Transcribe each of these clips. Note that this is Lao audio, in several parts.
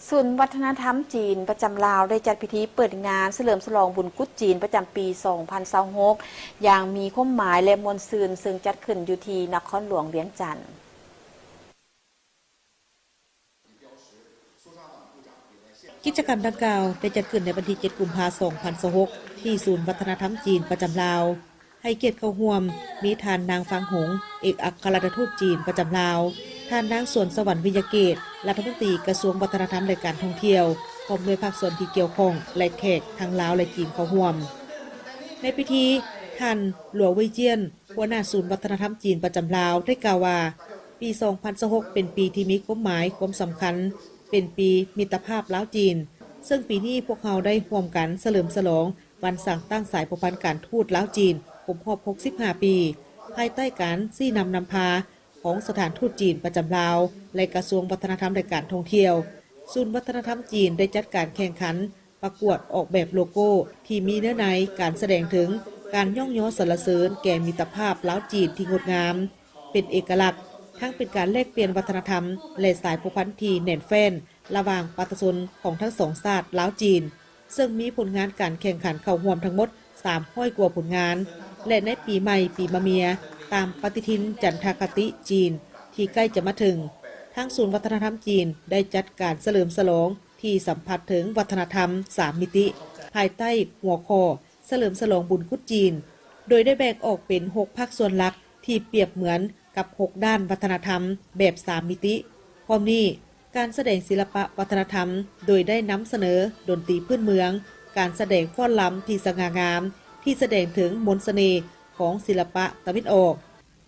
ສູນວັດທະນະທຳຈີນປະຈຳລາວ ໄດ້ຈັດພິທີເປີດງານສະເຫຼີມສະຫຼອງບຸນກຸດຈີນປະຈຳປີສອງພັນຊາວຫົກ ຢ່າງມີຄວາມໝາຍ ແລະ ມ່ວນຊື່ນ, ເຊິ່ງຈັດຂຶ້ນຢູ່ທີ່ນະຄອນຫຼວງວຽງຈັນ. ກິດຈະກຳດັ່ງກ່າວໄດ້ຈັດຂຶ້ນໃນວັນທີເຈັດ ກຸມພາ ສອງພັນຊາວຫົກ ທີ່ສູນວັດທະນະທຳຈີນປະຈຳລາວ. ໃຫ້ກຽດເຂົ້າຮ່ວມ ມີທ່ານນາງ ຟາງ ຫົງ ເອກອັກຄະລັດຖະທູດຈີນປະຈຳລາວ, ທ່ານນາງ ສວນສະຫວັນ ວິຍະເກດ ລັດຖະມົນຕີກະຊວງວັດທະນະທຳ ແລະ ການທ່ອງທ່ຽວ, ພ້ອມດ້ວຍພາກສ່ວນທີ່ກ່ຽວຂ້ອງ ແລະ ແຂກທັງລາວ ແລະ ຈີນເຂົ້າຮ່ວມ. ໃນພິທີ, ທ່ານ ຫຼວວ ເວີຍຈຽນ ຫົວໜ້າສູນວັດທະນະທຳຈີນປະຈຳລາວ ໄດ້ກ່າວວ່າ, ປີສອງພັນຊາວຫົກ ເປັນປີທີ່ມີຄວາມໝາຍ, ຄວາມສຳຄັນ, ເປັນປີມິດຕະພາບລາວ-ຈີນ, ເຊິ່ງປີນີ້ພວກເຮົາໄດ້ຮ່ວມກັນສະເຫຼີມສະຫຼອງ ວັນສ້າງຕັ້ງສາຍພົວພັນການທູດລາວ-ຈີນ ຄົບຮອບ ຫົກສິບຫ້າ ປີ, ພາຍໃຕ້ການຊີ້ນຳນຳພາຂອງສະຖານທູດຈີນປະຈຳລາວ ແລະ ກະຊວງວັດທະນະທຳ ແລະ ການທ່ອງທ່ຽວ. ສູນວັດທະນະທຳຈີນໄດ້ຈັດການແຂ່ງຂັນປະກວດອອກແບບໂລໂກ້ ທີ່ມີເນື້ອໃນການສະແດງເຖິງການຍ້ອງຍໍສັນລະເສີນແກ່ມິດຕະພາບລາວ-ຈີນທີ່ງົດງາມ, ເປັນເອກະລັກ, ທັງເປັນການແລກປ່ຽນວັດທະນະທຳ ແລະ ສາຍພົວພັນທີ່ແໜ້ນແຟ້ນ ລະຫວ່າງປະຊາຊົນຂອງທັງສອງຊາດລາວ-ຈີນ, ເຊິ່ງມີຜົນງານການແຂ່ງຂັນເຂົ້າຮ່ວມທັງໝົດສາມຮ້ອຍກວ່າຜົນງານ ແລະ ໃນປີໃໝ່ປີມະເມຍ ຕາມປະຕິທິນຈັນທະຄະຕິຈີນທີ່ໃກ້ຈະມາເຖິງ, ທາງສູນວັດທະນະທຳຈີນໄດ້ຈັດການສະເຫຼີມສະຫຼອງທີ່ສຳຜັດເຖິງວັດທະນະທຳສາມມິຕິ ພາຍໃຕ້ຫົວຂໍ້ ສະເຫຼີມສະຫຼອງບຸນກຸດຈີນ, ໂດຍໄດ້ແບ່ງອອກເປັນຫົກພາກສ່ວນຫຼັກທີ່ປຽບເໝືອນກັບຫົກດ້ານວັດທະນະທຳແບບສາມມິຕິ. ພ້ອມນີ້, ການສະແດງສິລະປະວັດທະນະທຳ ໂດຍໄດ້ນຳສະເໜີດົນຕີພື້ນເມືອງ, ການສະແດງຟ້ອນລຳທີ່ສະຫງ່າງາມ ທີ່ສະແດງເຖິງມົນສະເໜ່ຂອງສິລະປະຕາເວັນອອກ.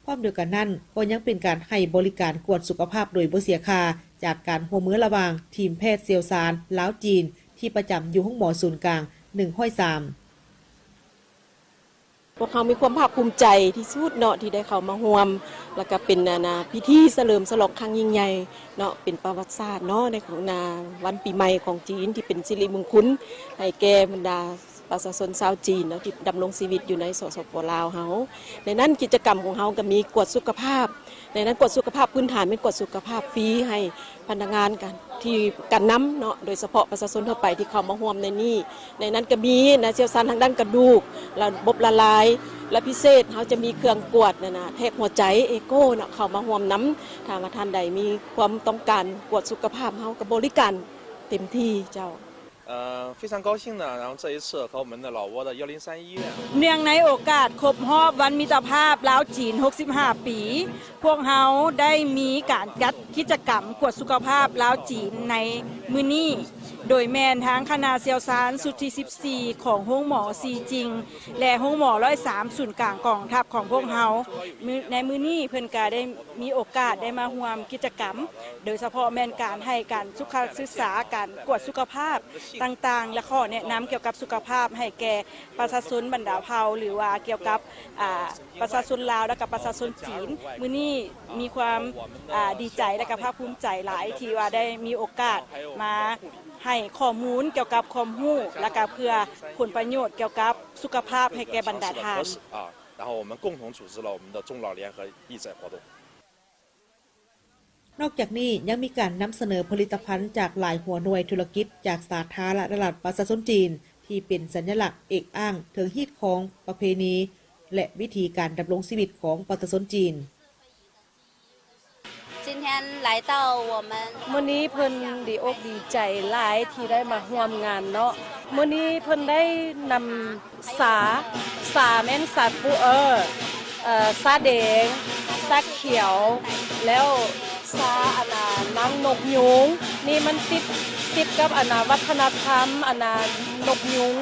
ພ້ອມດຽວກັນນັ້ນ, ກໍຍັງເປັນການໃຫ້ບໍລິການກວດສຸຂະພາບໂດຍບໍ່ເສຍຄ່າ ຈາກການຮ່ວມມືລະຫວ່າງທີມແພດຊ່ຽວຊານລາວ-ຈີນ ທີ່ປະຈຳຢູ່ໂຮງໝໍສູນກາງໜຶ່ງຮ້ອຍສາມ. ພວກເຮົາມີຄວາມພາກພູມໃຈທີ່ສຸດເນາະ ທີ່ໄດ້ເຂົ້າມາຮ່ວມ ແລ້ວກໍເປັນ ອັນນ່າ ພິທີສະເຫຼີມສະຫຼອງຄັ້ງຍິ່ງໃຫຍ່ເນາະ ເປັນປະຫວັດສາດເນາະ ໃນຂອງ ອັນນ່າ ວັນປີໃໝ່ຂອງຈີນ ທີ່ເປັນສິລິມຸງຄຸນໃຫ້ແກ່ບັນດາປະຊາຊົນຊາວຈີນເນາະ ທີ່ດຳລົງຊີວິດຢູ່ໃນ ສສປ ລາວເຮົາ. ໃນນັ້ນກິດຈະກຳຂອງເຮົາກໍມີກວດສຸຂະພາບ ໃນນັ້ນກວດສຸຂະພາບພື້ນຖານ ແມ່ນກວດສຸຂະພາບຟຣີໃຫ້ພະນັກງານການ ທີ່ ການນຳເນາະ ໂດຍສະເພາະປະຊາຊົນທົ່ວໄປທີ່ເຂົ້າມາຮ່ວມໃນນີ້. ໃນນັ້ນກໍມີນະ ຊ່ຽວຊານທາງດ້ານກະດູກ, ລະບົບລະລາຍ ແລະ ພິເສດເຮົາຈະມີເຄື່ອງກວດ ອັນນ່າ ແທກຫົວໃຈ ເອໂກເນາະ ເຂົ້າມາຮ່ວມນຳ. ຖ້າວ່າທ່ານໃດມີຄວາມຕ້ອງການກວດສຸຂະພາບ ເຮົາກໍບໍລິການເຕັມທີ່ເຈົ້າ. 呃，非常高兴呢，然后这一次和我们的老挝的幺零三医院 ເນື່ອງໃນໂອກາດຄົບຮອບວັນມິດຕະພາບລາວ-ຈີນ ຫົກສິບຫ້າ ປີ, ພວກເຮົາໄດ້ມີການຈັດກິດຈະກຳກວດສຸຂະພາບລາວ-ຈີນໃນມື້ນີ້, ໂດຍແມ່ນທາງຄະນະຊ່ຽວຊານຊຸດທີສິບສີ່ ຂອງໂຮງໝໍຊີຈິງ ແລະ ໂຮງໝໍຮ້ອຍສາມ ສູນກາງກອງທັບຂອງພວກເຮົາ. ມື້ ໃນມື້ນີ້ເພິ່ນກະໄດ້ ມີໂອກາດໄດ້ມາຮ່ວມກິດຈະກຳ, ໂດຍສະເພາະແມ່ນການໃຫ້ການສຸຂະສຶກສາ, ການກວດສຸຂະພາບຕ່າງໆ ແລະ ຂໍ້ແນະນຳກ່ຽວກັບສຸຂະພາບໃຫ້ແກ່ປະຊາຊົນບັນດາເຜົ່າ ຫຼືວ່າກ່ຽວກັບ ອາ ປະຊາຊົນລາວ ແລະ ກະປະຊາຊົນຈີນ. ມື້ນີ້ມີຄວາມ ອາ ດີໃຈ ແລະ ກະພາກພູມໃຈຫຼາຍ ທີ່ວ່າໄດ້ມີໂອກາດມາໃຫ້ຂໍ້ມູນກ່ຽວກັບຄວາມຮູ້ ແລະ ກະເພື່ອຜົນປະໂຫຍດກ່ຽວກັບສຸຂະພາບໃຫ້ແກ່ບັນດາທ່ານ. 然后我们共同组织了我们的中老联合义诊活动。 ນອກຈາກນີ້ຍັງມີການນຳສະເໜີຜະລິດຕະພັນຈາກຫຼາຍຫົວໜ່ວຍທຸລະກິດຈາກສາທາລະນະລັດປະຊາຊົນຈີນ ທີ່ເປັນສັນຍະລັກເອກອ້າງເຖິງຮີດຄອງ, ປະເພນີ ແລະ ວິຖີການດຳລົງຊີວິດຂອງປະຊາຊົນຈີນ. 今天来到我们 ມື້ນີ້ເພິ່ນດີອົກດີໃຈຫຼາຍທີ່ໄດ້ມາຮ່ວມງານເນາະ. ມື້ນີ້ເພິ່ນໄດ້ນຳ ຊາ ຊາແມ່ນຊາປູເອີ ເອີ ຊາແດງ ຊາຂຽວ ແລ້ວຊາ ອັນນ່າ ນາງນົກຍູງ ນີ້ມັນຕິດ ຕິດກັບ ອັນນ່າ ວັດທະນະທຳ ອັນນ່າ ນົກຍູງ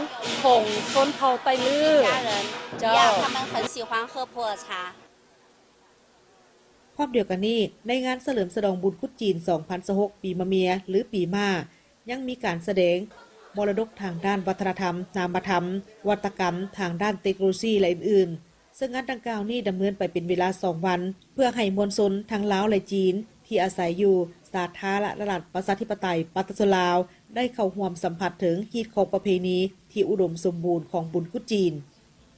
ຂອງຊົນເຜົ່າໄຕລື້ ເຈົ້າ. ພ້ອມດຽວກັນນີ້, ໃນງານສະເຫຼີມສະຫຼອງບຸນກຸດຈີນສອງພັນຊາວຫົກ ປີມະເມຍ ຫຼື ປີມ້າ ຍັງມີການສະແດງມໍລະດົກທາງດ້ານວັດທະນະທຳ, ນາມະທຳ, ວັດຕະກຳ, ທາງດ້ານເຕັກໂນໂລຊີ ແລະ ອື່ນໆ, ເຊິ່ງງານດັ່ງກ່າວນີ້ດຳເນີນໄປເປັນເວລາສອງວັນ ເພື່ອໃຫ້ມວນຊົນທັງລາວ ແລະ ຈີນ ທີ່ອາໄສຢູ່ສາທາລະນະລັດປະຊາທິປະໄຕປະຊາຊົນລາວ ໄດ້ເຂົ້າຮ່ວມສຳຜັດເຖິງຮີດຄອງປະເພນີທີ່ອຸດົມສົມບູນຂອງບຸນກຸດຈີນ.